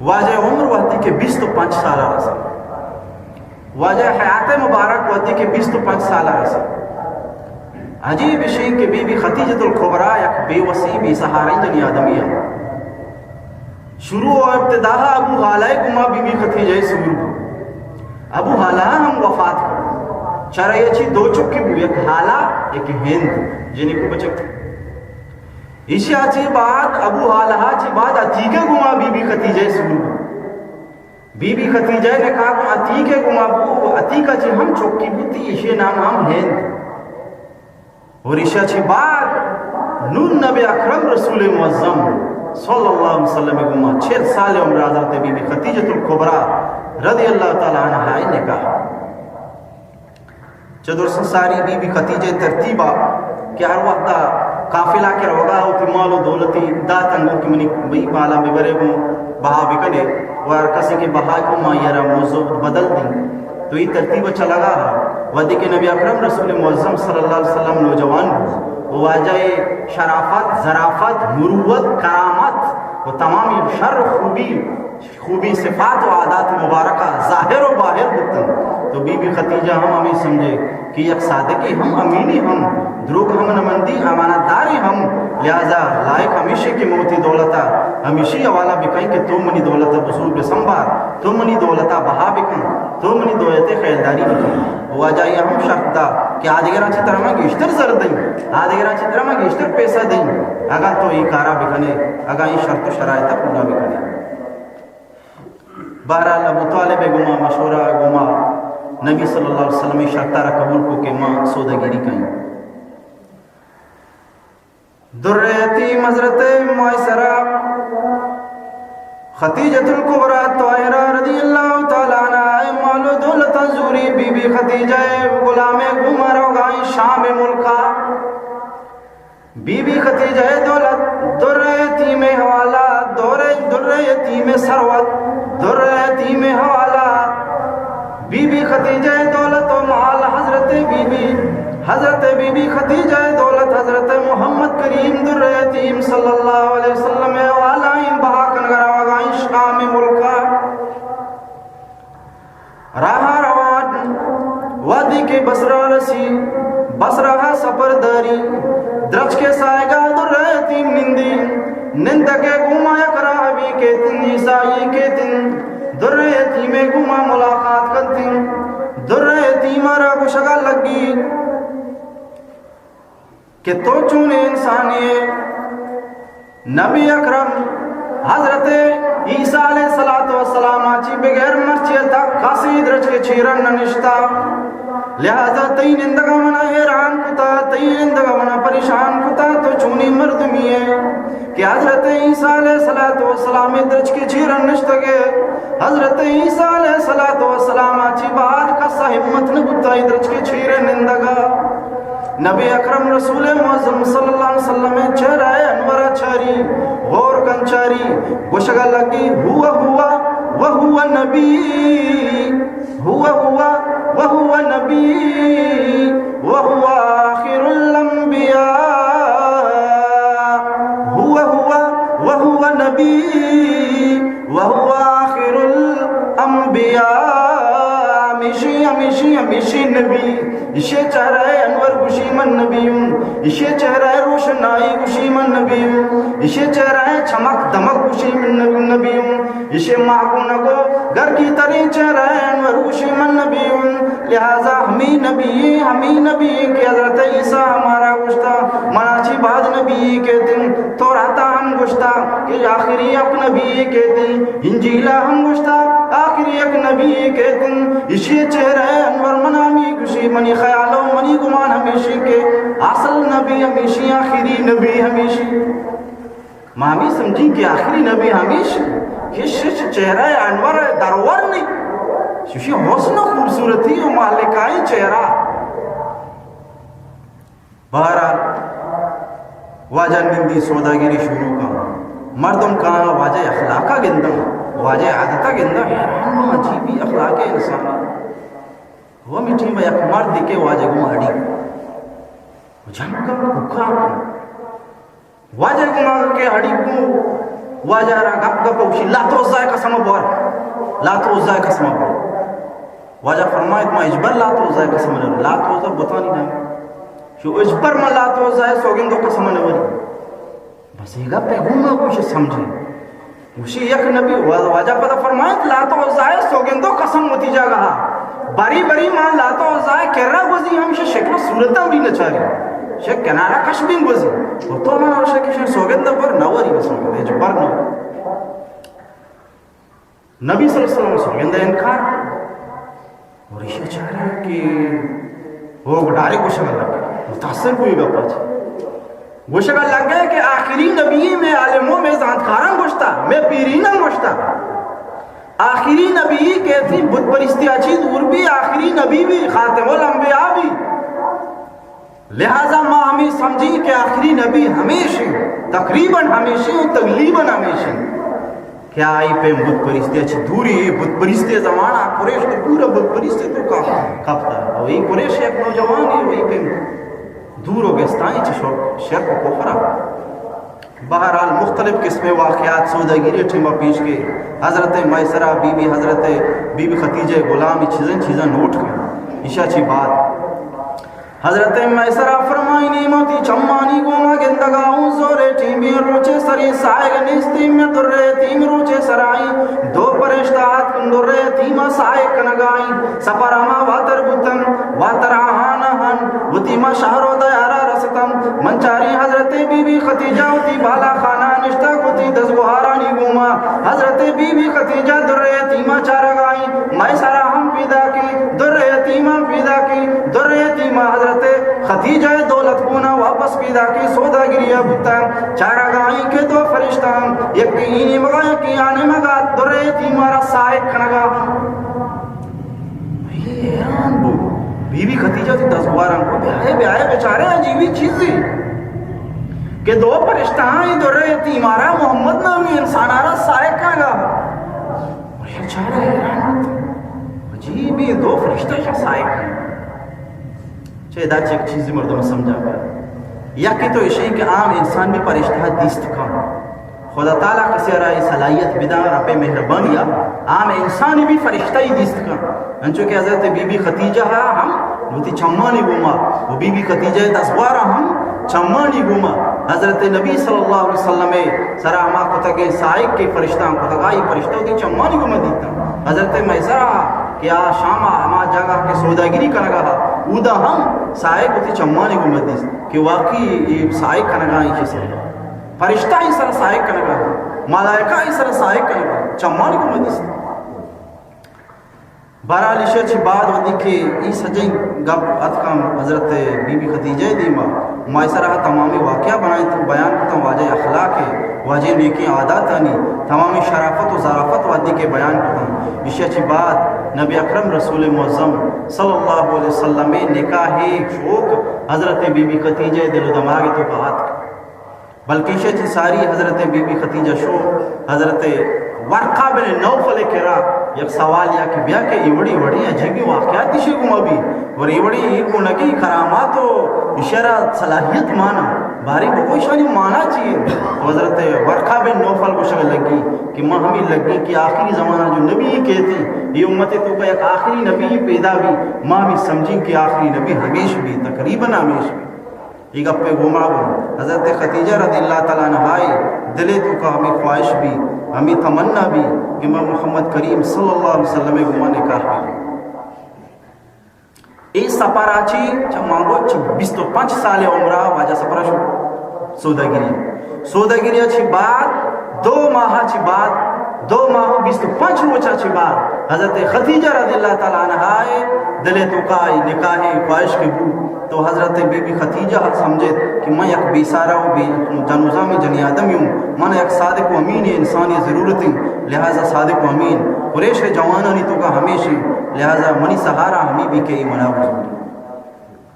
واجہ عمر وہدے کہ بیست و پنچ سال رسا، واجہ حیات مبارک وہدے کہ بیست و پنچ سال رسا۔ عجیب ایش ایں کہ بی بی خدیجۃ الکبریٰ یک بے وسی، بے سہاریں جنی آدمی ایں۔ شروع و ابتدا ءَ ابو ہالہ ءِ گوما بی بی خدیجہ سور بو۔ ابو ہالہ ہم وفات کو۔ چرے چی دو چکے بو، یک ہالہ، یک ہند، جنی کو بچک۔ ایشی ءَ چہ بعد، ابو ہالہ ءَ چہ بعد عتیقہ ءِ گوما بی بی خدیجہ سور بو۔ بی بی خدیجہ ءِ نکاح کو عتیقہ ءِ گوما بو، عتیقہ ءَ چہ ہم چکی بوتی، ایشی نام ہم ہند۔ اور ایشی ءَ چہ بعد نون نبی اکرم رسول معظم صلی اللہ علیہ وسلم ءِ گوما چل سال عمر حضرت بی بی خدیجۃ الکبریٰ رضی اللہ تعالی عنہا ءِ نکاح۔ چہ درساں ساری بی بی خدیجہ ءِ ترتیبا کہ ہر وقتا قافلہ کہ روگا وتی مال و دولتی دات انگو کہ منی بئی مالا ببرے گوں بہا بکنے، و ہر کسے کہ بہا کو ما یرا موضوع بدل دیں۔ تو اے ترتیب چلگا ہا۔ وہدے کہ نبی اکرم رسول معظم صلی اللہ علیہ وسلم نوجوان بو، و واجہ ءِ شرافت، ظرافت، مروت، کرامت و تمامی شر و خوبی، خوبی صفات و عادات مبارکہ ظاہر و باہر بوتن، تو بی بی خدیجہ ہم ہمیں سمجھے کہ یک صادقے ہم، امینی ہم، دروگ ہم نمندی، امانت دارے ہم، لہذا لائق ہمیشی کہ من وتی دولتا ہمیشی حوالہ بکن کہ تو منی دولتا بزور بسنبار، تو منی دولتا بہا بکن، تو منی دولت خیالداری بکن۔ و واجہ ءَ ہم شرط دا کہ آدگراں چہ ترا ما گیشتر زر دیں، آدگراں چہ ترا ما گیشتر پیسہ دیں، اگاں تو اے کارا بکنے، اگاں اے شرط و شرائطا پورا بکنے۔ بہرحال، ابو طالب ءِ گوما مشورہ ءِ گوما نبی صلی اللہ علیہ وسلم ءَ شرطا را قبول کو کہ ما سوداگری کئیں۔ درے یتیم حضرت میسرہ خدیجۃ الکبریٰ طاہرہ رضی اللہ تعالیٰ عنہا ءِ مال و دولتاں زوری، بی بی خدیجہ ءِ غلامے گوما روگائیں شام ملکا۔ بی بی خدیجہ ءِ دولت، درہ یتیم ءِ حوالہ، درہ، درہ یتیم ءِ ثروت، درہ یتیم ءِ حوالہ۔ بی بی خدیجہ ءِ دولت و مال، حضرت بی بی، حضرت بی بی خدیجہ ءِ دولت، حضرت محمد کریم درہ یتیم صلی اللہ علیہ وسلم ءِ حوالہ ایں، بہا کنگا روگائیں شام ملکا۔ راہا روان، وہدے کہ بصرہ رسی، بصرہ ءَ سپر داری، درچکے ساہگا درہ یتیم نندی، نندگے گوما یک راہبی کیتن، عیسائی کیتن، درہ یتیمے گوما ملاقات کنتن، درہ یتیما را گوشگا لگی کہ تو چونیں انسانے ئے؟ نبی اکرم حضرت عیسیٰ علیہ الصلوٰۃ والسلام ءَ چی بغیر مرچی تک کسے درچکے چیرا نہ نشتا، لہذا تئی نندگا منا حیران کتا، تئی نندگا منا پریشان کتا، تو چونیں مردمی ئے کہ حضرت عیسیٰ علیہ الصلوٰۃ والسلام درچکے چیرا نشتگے؟ حضرت عیسیٰ علیہ الصلوٰۃ والسلام ءَ چی بعد کسا ہمت نہ بوتا اے درچکے چیرا نندگا۔ نبی اکرم رسول معظم صلی اللہ علیہ وسلم ءِ چہرہ انور ءَ چاری، غور کن چاری، گوشگا لگی، هو هو وهو نبی، هو هو وهو نبی وهو آخر الانبیاء، هو هو وهو نبی وهو آخر الانبیاء۔ ہمیشی، ہمیشی، ہمیشی نبی۔ ایشی چہرہ انور گوشی من نبی اوں، ایشی چہرہ روشنائی گوشی من نبی اوں، ایشی چہرہ چمک دمک گوشی من نبی، نبی اوں، ایشی ماہ گونگو گرکی تریں چہرہ انور گوشی من نبی اوں۔ لہذا ہمیں نبی، ہمیں نبی کہ حضرت عیسیٰ ءَ مارا گوشتا، منا چی بعد نبی کیتن، توراتا ہم گوشتا کہ آخری یک نبی کیتن، انجیلا ہم گوشتا آخری یک نبی کیتن۔ ایشی چہرہ انور منا ہمیں گوشی، منی خیال و منی گمان ہمیشی کہ اصل نبی ہمیشی، آخری نبی ہمیشی۔ ما ہمیں سمجھی کہ آخری نبی ہمیش، کہ شش چہرہ انور درور نہیں، ششی حسن و خوبصورتی و مالکائیں چہرہ۔ بہرحال، واجہ نندی سوداگری شروع کن۔ مردم کاں واجہ اخلاقا گندن، واجہ عادتا گندن، حیران باں، عجیبی اخلاق انسان۔ وہ ہمیں ٹیم یک مرد کہ واجہ گوں اڑی جنگ کن، کوکار کن۔ واجہ گوں کہ اڑی کو، واجہ را گپ گپ اوشی، لات و عزا قسم بور، لات و عزا قسم بور۔ واجہ فرمائیت، ما ہچبر لات و عزا قسم نہ، لات و عزا بتانی نام۔ شو ہچبر ما لات و عزا سوگند و قسم نہ وری۔ بس یہ گپ ہے، گوما گوش سمجھی۔ گوشی یک نبی، وا-، واجہ پدا فرمائیت، لات و عزا سوگند و قسم وتی جاگہ۔ بری بری ما لات و عزا کرا گوزی، ہم شے شکل و صورت ہم بھی نچاری۔ شے کنارا کش بھی گوزی۔ و تو من اور شے کشن سوگند پر نہ وری، بس ہچبر نہ وری۔ نبی صلی اللہ علیہ وسلم سوگند انکار۔ اور ایشی چارہ کہ وہ ڈائریکٹ گوشگ لگا، متاثر ہوئی گپا چی۔ گوشگ لگا کہ آخری نبی میں عالموں میں زانتکاراں گوشتا، میں پیریناں گوشتا۔ آخری نبی کہتی بت پرستی چی دور بھی، آخری نبی بھی، خاتم الانبیاء بھی۔ لہذا ما ہمیں سمجھی کہ آخری نبی ہمیش ہیں، تقریباً ہمیش ہیں و تقریباً ہمیش ہیں۔ کہ آئی پیم بت پرستی چی دوری، بت پرستی زمانہ قریش تو پورا بت پرستی تو کا کپتا۔ او یہ قریش یک نوجوان ہے، وہی پیم دور و گستائیں چی شرک، شرک و کفرا۔ بہرحال مختلف قسم واقعات سوداگری ٹیما پیش کے، حضرت میسرہ بی بی، حضرت بی بی خدیجہ غلام چیزیں چیزاں نوٹ کن۔ ایشا چی بعد حضرت میسرہ فرمائنی، موتی چمانی گوما گندگا ہوں، زورے ٹیمیں روچے سری سائگ نیستی، میں درے تیم روچے سرائی، دو پرشتہ آتکن درے تیما سائگ کنگائی۔ سفر ہما واتر بوتن، واتر آہان آہان، وتی ما شہر و دیارا رستن۔ من چاری حضرت بی بی خدیجہ وتی بالا خانہ نشتگ وتی دزگوہارانی گوما۔ حضرت بی بی خدیجہ درے تیما چارگائی۔ میسرہ ہم پیداکیں، درے یتیم ہم پیداکیں، درے یتیم حضرت خدیجہ دولت گونا واپس پیداکیں، سوداگری بوتا۔ چارگائی کہ دو فرشتہ ہم یکے ای نیمگا، یکے آ نیمگا، درے یتیما را سائق کنگا ہم۔ اے حیران بو۔ بی بی خدیجہ وتی دزگواراں گو، بیائے، بیائے، بیچارے عجیبی چیزے کہ دو فرشتہ آں، اے درے یتیما را، محمد نامی انسانا را سائق کنگا۔ اور یہ چارے حیران بوت۔ عجیبی، دو فرشتہ شا سائق کنگا۔ چہ ادا چہ یک چیزے مردم سمجھا کن۔ یکے تو ایشی کہ عام انسان بھی فرشتہ دیست کن۔ خدا تعالی کسی را اے صلاحیت بدان، رب مہربانی ء عام انسان بھی فرشتہ ہی دیست کن۔ انچو کہ حضرت بی بی خدیجہ ہم وتی چمانی گوما، و بی بی خدیجہ دزگوارا ہم چمانی گوما حضرت نبی صلی اللہ علیہ وسلم سرا ہما کتگیں سائق کے فرشتہ ہم کتگا، اے فرشتہ وتی چمانی گوما دیتا۔ حضرت میسرہ کہ آ شام ء ہما جاگہ کہ سوداگری کنگا ہا، اودا ہم سائق وتی چمانی گوما دیست کہ واقعی اے سائق کنگا، اے چی سر، فرشتہ اے سر سائق کنگا، ملائکہ اے سر سائق کنگا، چمانی گوما دیست۔ بہرحال ایشی چی بعد وقتی کہ اے سجیں گپ اتکاں حضرت بی بی خدیجہ دیما، ما ایسرا تمامی واقعہ بنائیں تو بیان کتاں، واجہ اخلاق ہے، واجہ نیکیں عاداتانی تمامی شرافت و ظرافت وادی کے بیان کتاں۔ ایشی چی بعد نبی اکرم رسول معظم صلی اللہ علیہ وسلم نکاح شوق حضرت بی بی خدیجہ دل و دماغ تو کا آتک۔ بلکہ ایشی چی ساری حضرت بی بی خدیجہ شو حضرت ورقہ بن نوفل کرا یک سوال یا کہ بیا کہ ایوڑی وڑی عجیبی واقعات ایشی گوما بھی، اور ایوڑی ای کو نگی کرامات و اشارہ صلاحیت مانا، باری بگو ایشانی مانا چی ہے؟ تو حضرت ورقہ بن نوفل کو شگل لگی کہ ما ہمیں لگی کہ آخری زمانہ جو نبی کہتی، یہ امت تو کا یک آخری نبی پیدا بھی، ما ہمیں سمجھیں کہ آخری نبی ہمیش بھی، تقریباً ہمیش بھی۔ اے گپے گوما گوں حضرت خدیجہ رضی اللہ تعالی عنہا ء دلے توکا ہمے خواہش بی، ہمے تمنا بی کہ من محمد کریم صلی اللہ علیہ وسلم ء گوما نکاح بی۔ اے سفر آ چی چہ مانگو چہ بیست و پنچ سال عمرہ واجہ سفر شو سوداگری۔ سوداگری چی بعد دو ماہ چی بعد، دو ماہ و بیست و پنچ روچ چی بعد حضرت خدیجہ رضی اللہ تعالی عنہا ء دلے توکا اے نکاح خواہش کے بو۔ تو حضرت بی بی خدیجہ سمجھت کہ من یک بیسارا و بے جنوزامی جنی آدمی ہوں، من یک صادق و امین انسانی ضرورت ہیں، لہذا صادق و امین قریش جوانانی توکا ہمیش ہیں، لہذا منی سہارا ہمیں بھی کہ منا بزرگ۔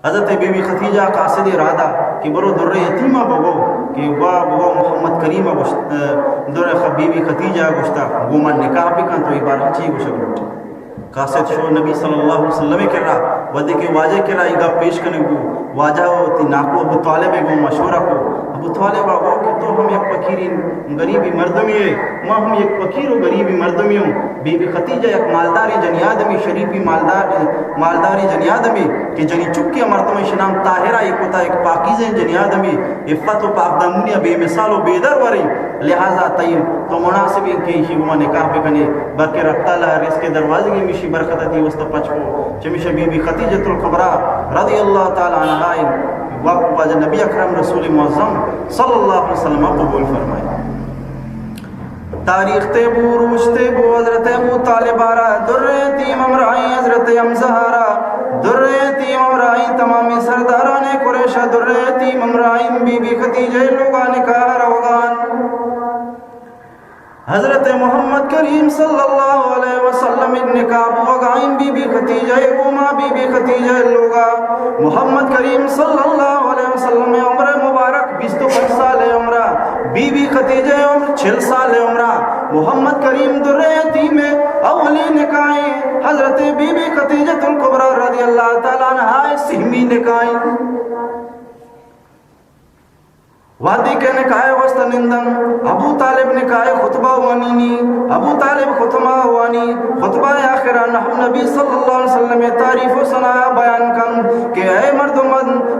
حضرت بی بی خدیجہ قاصد ارادہ کہ برو در یتیمہ بگو کہ وا بگو محمد کریم گوشت، در خ-، بی بی خدیجہ گوشتا گو من نکاح بکن تو اے بار چی گوشگ لوٹی۔ قاصد شو نبی صلی اللہ علیہ وسلم کرا، وھدے کہ واجہ کرا اے گپ پیش کنگ بو، واجہ وتی ناکو ابو طالب گو مشورہ کو۔ ابو طالب گو کہ تو ہم یک فقیری غریبی مردمی ہے، ما ہم یک فقیر و غریبی مردمی ہوں۔ بی بی خدیجہ یک مالداری جنی آدمی، شریفی مالدار، مالداری جنی آدمی کہ جنی چکی مردم شنام طاہرہ ایک کتا، یک پاکیزیں جنی آدمی، عفت و پاک دامنی بے مثال و بے دروریں۔ لہذا تئی تو مناسب ہیں کہ ایشی گما نکاح بکنے، بلکہ رب تعالی رزق دروازگی میشی برکت تی واسطہ پچ کو۔ چمیشہ بی بی خدیجۃ الکبریٰ رضی اللہ تعالی عنہا وقت واجہ نبی اکرم رسول معظم صلی اللہ علیہ وسلم قبول فرمائے۔ تاریخ تے بو، روچ تے بو، حضرت ابو طالب آرا در یتیم امرائی، حضرت حمزہ آرا در یتیم امرائی، تمامی سرداران قریش در یتیم امرائی، بی بی خدیجہ لوگا نکاح روگان۔ حضرت محمد کریم صلی اللہ علیہ وسلم نکاح بوگائیں بی بی خدیجہ گوما، بی بی خدیجہ لوگا۔ محمد کریم صلی اللہ علیہ وسلم عمر مبارک بیست و پنچ سال عمرہ، بی بی خدیجہ عمر چل سال عمرہ۔ محمد کریم در یتیم اولی نکاح، حضرت بی بی خدیجۃ الکبریٰ رضی اللہ تعالی عنہا سہمی نکاح۔ وہدے کہ نکاح واسطہ نندن، ابو طالب نکاح خطبہ وانینی، ابو طالب خطبہ وانی، خطبہ آخرا نہ نبی صلی اللہ علیہ وسلم تعریف و ثنا بیان کن کہ اے مردم،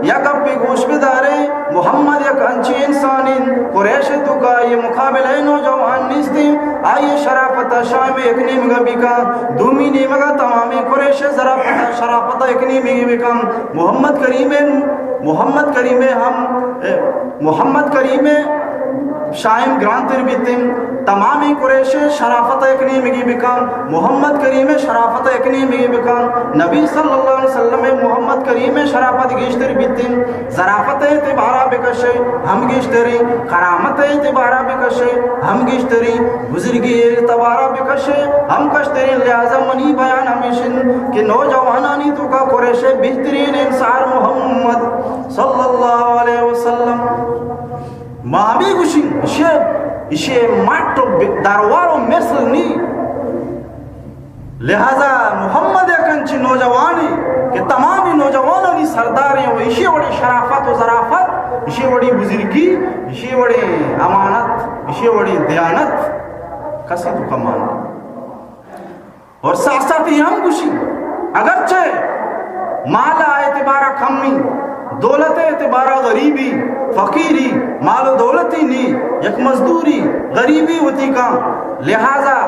یک گپے گوش بدارے، محمد یک انچیں انسان انت، قریش توکا یہ مقابلہ نوجوان نیست، آئی شرافت شام یک نیمگا بکن، دومی نیمگا تمامی قریش ظرافت شرافت یک نیمگی بکن۔ محمد کریم، محمد کریم ہم، محمد کریم شاہیم گرانتر بیتیں۔ تمامیں قریش شرافت یک نیمگی بکن، محمد کریم شرافت یک نیمگی بکن، نبی صلی اللہ علیہ وسلم محمد کریم شرافت گیشتر بیتیں۔ ظرافت اعتبارا بکشے ہم گیشتریں، کرامت اعتبارا بکشے ہم گیشتریں، بزرگی اعتبارا بکشے ہم کشتریں۔ لہذا منی بیان ہمیش انت کہ نوجوانانی توکا قریش بہترین انصار محمد صلی اللہ علیہ وسلم۔ ما ہمے گوشیں، اشی، اشی مٹ و ب-، دروار و مثل نی۔ لہذا محمد یک انچیں نوجوانے کہ تمامی نوجوانانی سرداریں و اشی وڑیں شرافت و ظرافت، اشی وڑیں بزرگی، اشی وڑیں امانت، اشی وڑیں دیانت کسی توکا مان۔ اور ساتھ ساتھ یہ ہم گوشی، اگرچہ مال اعتبارا کمی، دولت اعتبارا غریبی، فقیری، مال و دولتی نی، یک مزدوری، غریبی وتی کاں، لہذا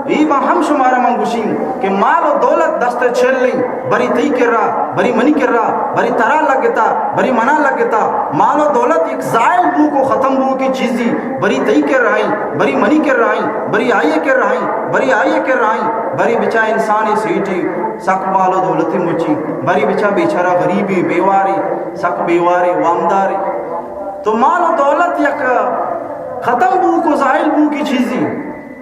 ای با ہم شمارا من گوشیں کہ مال و دولت دست چلیں، بری تئی کرا، بری منی کرا، بری ترا لگتا، بری منا لگتا، مال و دولت یک زائل بوک و ختم بوکی چیزی، بری تئی کرا ایں، بری منی کرا ایں، بری آئی کرا ایں، بری آئی کرا ایں، بری بچا انسانی سیٹی، سک مال و دولتی مچی، بری بچا بیچارہ غریبی، بیواری، سک بیواری، وامداری۔ تو مال و دولت یک ختم بوک و زائل بوکی چیزی۔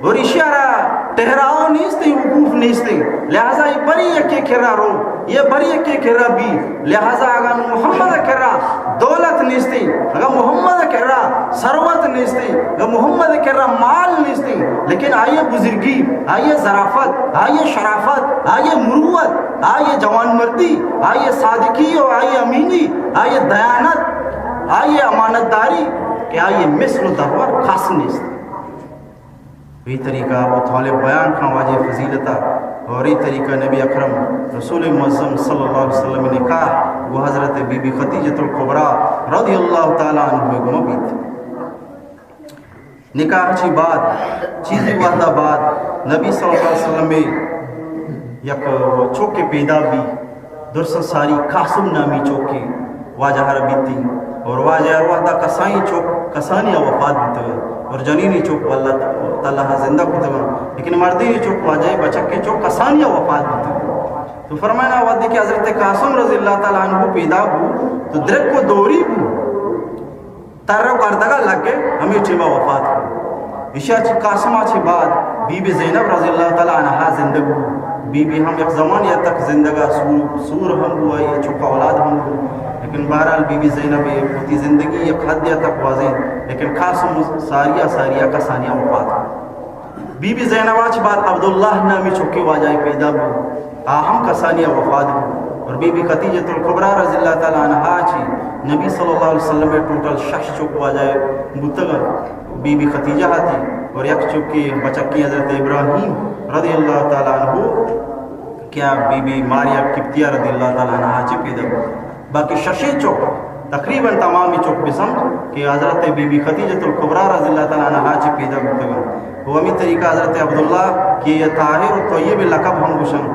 اور ایشی ء را ٹہراؤ نیست، وقوف نیست، لہذا یہ بری یکے کرا رو، یہ بری یکے کرا بی۔ لہذا اگر محمد کرا دولت نیست، اگر محمد کرا ثروت نیست، اگر محمد کرا مال نیست، لیکن آئیے بزرگی، آئیے ظرافت، آئیے شرافت، آئیے مروت، آئیے جوان مردی، آئیے صادقی اور آئیے امینی، آئیے دیانت، آئیے امانت داری کہ آئیے مثل و درور کس نیست۔ اے طریقہ ابو طالب بیان کن واجہ فضیلتا، اور اے طریقہ نبی اکرم رسول معظم صلی اللہ علیہ وسلم نکاح گو حضرت بی بی خدیجۃ الکبریٰ رضی اللہ تعالی عنہ گما بیت۔ نکاح چی بعد، چیزی وحدہ بعد نبی صلی اللہ علیہ وسلم یک چوکے پیدا بی۔ درساں ساری قاسم نامی چوکے واجہ ء را بیتی، اور واجہ ہر وحدہ کسائیں چوک کسانی ء وفات بوتگ، اور جنینی چوک اللہ تعالی ء زندہ کتگ، لیکن مردینی چوک واجہ ء بچکیں چوک کسانی ء وفات بوتگ۔ تو فرمائنا وحدے کہ حضرت قاسم رضی اللہ تعالی عنہ پیدا بو تو درک و دوری بو۔ تر و کردگا لگے، ہمے ٹیما وفات کو۔ ایشی ء چہ قاسم ء چہ بعد بی بی زینب رضی اللہ تعالی عنہا زندگ بو۔ بی بی ہم یک زمانے ء تک زندگا سور، سور ہم بو، آئی ء چک اولاد ہم بو۔ لیکن بہرحال بی بی زینب ء وتی زندگی یک حدے ء تک گوازین، لیکن قاسم ساری ء ساری ء کسانی ء وفات کو۔ بی بی زینب ء چہ بعد عبداللہ نامی چکے واجہ ء پیدا بو، آ ہم کسانی ء وفات بو۔ اور بی بی خدیجۃ الکبریٰ رضی اللہ تعالی عنہا چہ نبی صلی اللہ علیہ وسلم ء ٹوٹل شش چک واجہ ء بوتگ انت۔ بی بی خدیجہ ء تھی اور یک چکے بچکے حضرت ابراہیم رضی اللہ تعالی عنہ کہ آ بی بی ماریا قبطیہ رضی اللہ تعالی عنہا چہ پیدا بو۔ باقی ششیں چک، تقریباً تمامی چک بسمجھ کہ حضرت بی بی خدیجۃ الکبریٰ رضی اللہ تعالی عنہا چہ پیدا بوتگ انت۔ و ہمے طریقہ حضرت عبداللہ کہ یہ طاہر و طیب لقب ہم گوشن،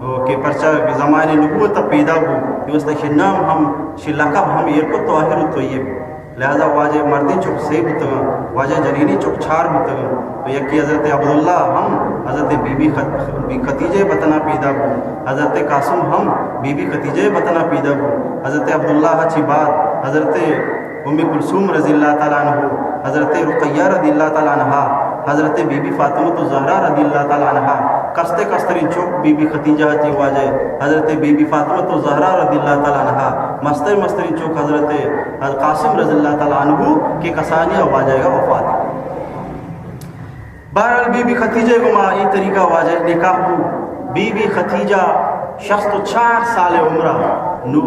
و کہ پرچا کہ زمانے نبوت پیدا بو، یہ واسطہ شی نام ہم، شی لقب ہم ایر کو طاہر و طیب۔ لہذا واجہ مردیں چک سے بوتگاں، واجہ جنینی چک چار بوتگاں۔ تو یکی حضرت عبداللہ ہم حضرت بی بی خد-، بی خدیجہ بطنا پیدا بو، حضرت قاسم ہم بی بی خدیجہ بطنا پیدا بو۔ حضرت عبداللہ چی بعد حضرت ام کلثوم رضی اللہ تعالی عنہ، حضرت رقیہ رضی اللہ تعالی عنہا، حضرت بی بی فاطمۃ الزہرا رضی اللہ تعالی عنہا، کستے کسترین چک بی بی خدیجہ چی واجہ حضرت بی بی فاطمۃ الزہرا رضی اللہ تعالی عنہا، مستر مسترین چک حضرت قاسم رضی اللہ تعالی عنہ کہ کسانی ء واجہ ء وفات۔ بہرحال بی بی خدیجہ گما اے طریقہ واجہ نکاح بو۔ بی بی خدیجہ شست و چار سال عمرہ، نو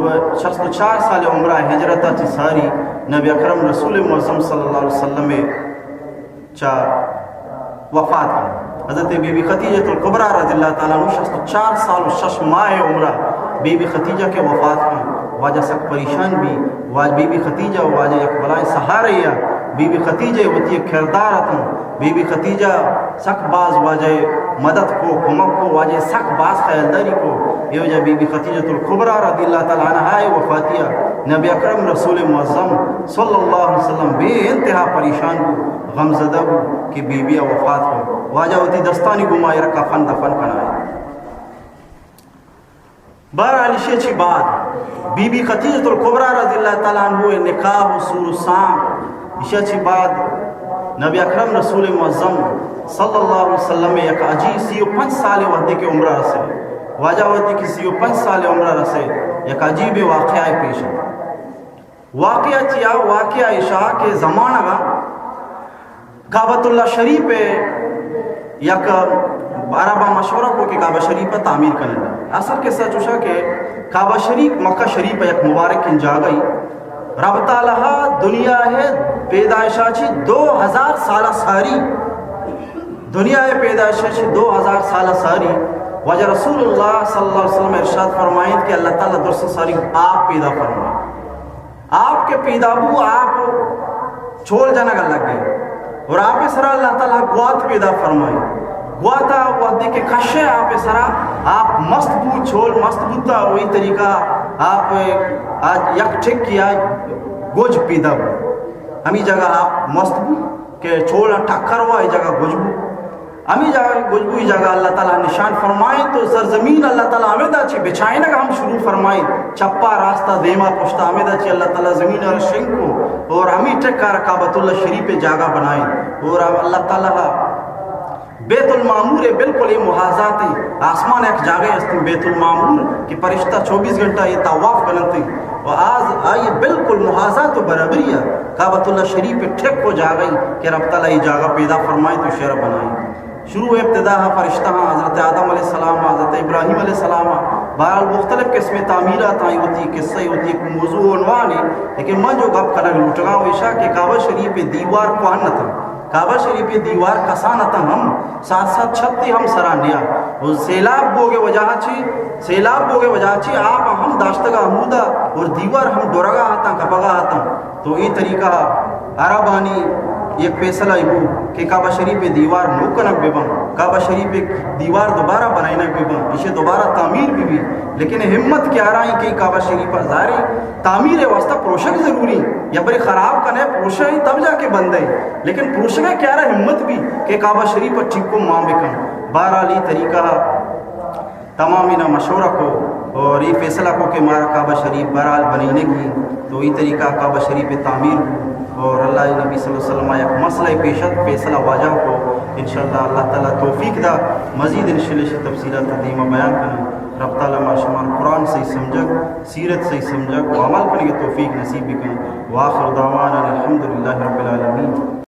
شست و چار سال عمرہ ہجرت چہ ساری نبی اکرم رسول معظم صلی اللہ علیہ وسلم چا وفات کن۔ حضرت بی بی خدیجۃ الکبریٰ رضی اللہ تعالی عنہ شست و چار سال و شش ماہ عمرہ بی بی خدیجہ کے وفات کن۔ واجہ سک پریشان بی۔ واج بی بی خدیجہ واجہ یک بلائیں سہارے یا۔ بی بی خدیجہ وتی یک کردار اتن۔ بی بی خدیجہ سک باز واجہ مدد کو، کمک کو، واجہ سک باز خیالداری کو۔ یہ وجہ بی بی خدیجۃ الکبریٰ رضی اللہ تعالی عنہا وفاتیا نبی اکرم رسول معظم صلی اللہ علیہ وسلم بے انتہا پریشان بو، غمزدہ بو کہ بی بی وفات کو۔ واجہ وتی دستانی گوما ایر کفن دفن کنائے۔ بہرحال، ایشی چی بعد بی بی خدیجۃ الکبریٰ رضی اللہ تعالیٰ عنہ نکاح و سور و سام، ایشی چی بعد نبی اکرم رسول معظم صلی اللہ علیہ وسلم یک عجیب، سی و پنچ سال وحدے کے عمرہ رسے، واجہ وحدے کے سی و پنچ سال عمرہ رسے، یک عجیب واقعہ پیش ہے۔ واقعہ چیا؟ واقعہ ایشا کہ زمانگا کعبۃ اللہ شریف ء یک عرباں مشورہ کو کہ کعبہ شریف ء تعمیر کنن۔ اصل قصہ چوشا کہ کعبہ شریف مکہ شریف ء یک مبارکیں جاگہ ای۔ رب تعالی دنیا ء پیدائشا چی دو ہزار سال ساری، دنیا ء پیدائشا چی دو ہزار سال ساری واجہ رسول اللہ صلی اللہ علیہ وسلم ارشاد فرمائیت کہ اللہ تعالی درست ساری آپ پیدا فرمائے۔ آپ کے پیدا بو، آپ چول جنگ لگ گئے اور آپ سرا اللہ تعالی گوات پیدا فرمائی۔ گواتا وحدے کے کشے آپ سرا، آپ مست بو، چول مست بوتا، وہی طریقہ آپ آج یک ٹھک کیا گوج پیدا بو۔ ہمی جگہ آپ مست بو کہ چول ٹکر ہوا، یہ جگہ گوج بو۔ ہمیں جگہ گوجبوئی جگہ اللہ تعالی نشان فرمائیں تو سرزمین اللہ تعالی ہمیں دا چی بچائنگ ہم شروع فرمائیں، چپا راستا دیما پشتا ہمیں دا چی اللہ تعالی زمین اور شنگ کو اور ہمیں ٹکار کعبۃ اللہ شریف جاگہ بنائیں اور اللہ تعالی بیت المعمور بالکل یہ محاذات آسمان ایک جاگہ است بیت المعمور کہ فرشتہ چوبیس گھنٹہ یہ طواف کنتے و آز آئی بالکل محاذات و برابری ہے کعبۃ اللہ شریف ٹھک کو جاگہ کہ رب تعالی یہ جاگہ پیدا فرمائیں تو شہر بنائیں۔ شروع ابتدا ہاں فرشتہ ہاں، حضرت آدم علیہ السلام ہاں، حضرت ابراہیم علیہ السلام ہاں، بہرحال مختلف قسم تعمیرات ہاں، ہوتی قصہ ہوتی ایک موضوع و عنوان ہے، لیکن من جو گپ کنگ لوٹگا ہوں ایشا کہ کعبہ شریف دیوار کوہن نہ تھا، کعبہ شریف دیوار کسان نہ تھا، ہم ساتھ ساتھ چھت ہم سرا نیا، اور سیلاب بوگے وجہ چی، سیلاب بوگے وجہ چی آپ ہم داشتگا ہمودا اور دیوار ہم ڈرگا ہتا، کپگا ہتا۔ تو اے طریقہ عربانی یک فیصلہ ای بو کہ کعبہ شریف دیوار نو کنگ بہ بن، کعبہ شریف دیوار دوبارہ بنائینگ بہ بن، اسے دوبارہ تعمیر بہ بی، لیکن ہمت کیا رہا کہ کعبہ شریف ظاہر تعمیر واسطہ پروشگ ضروری، یا بری خراب کنے پروشے تب جا کے بندے، لیکن پروشگ کیا رہا ہمت بھی کہ کعبہ شریف ٹھیک کو مان بکن۔ بہرحال یہ طریقہ تمام اینا مشورہ کو اور یہ فیصلہ کو کہ مارا کعبہ شریف بہرحال بنینگی، تو یہ طریقہ کعبہ شریف تعمیر کو اور اللہ نبی صلی اللہ علیہ وسلم یک مسئلہ پیشت فیصلہ واجہ کو۔ انشاءاللہ اللہ تعالی توفیق دا مزید انشاءاللہ شی تفصیلات دیما بیان کناں۔ رب تعالی ما شمار قرآن صحیح سمجھگ، سیرت صحیح سمجھگ و عمل کنگے توفیق نصیب بکن۔ وآخر دعوانا الحمدللہ رب العالمین۔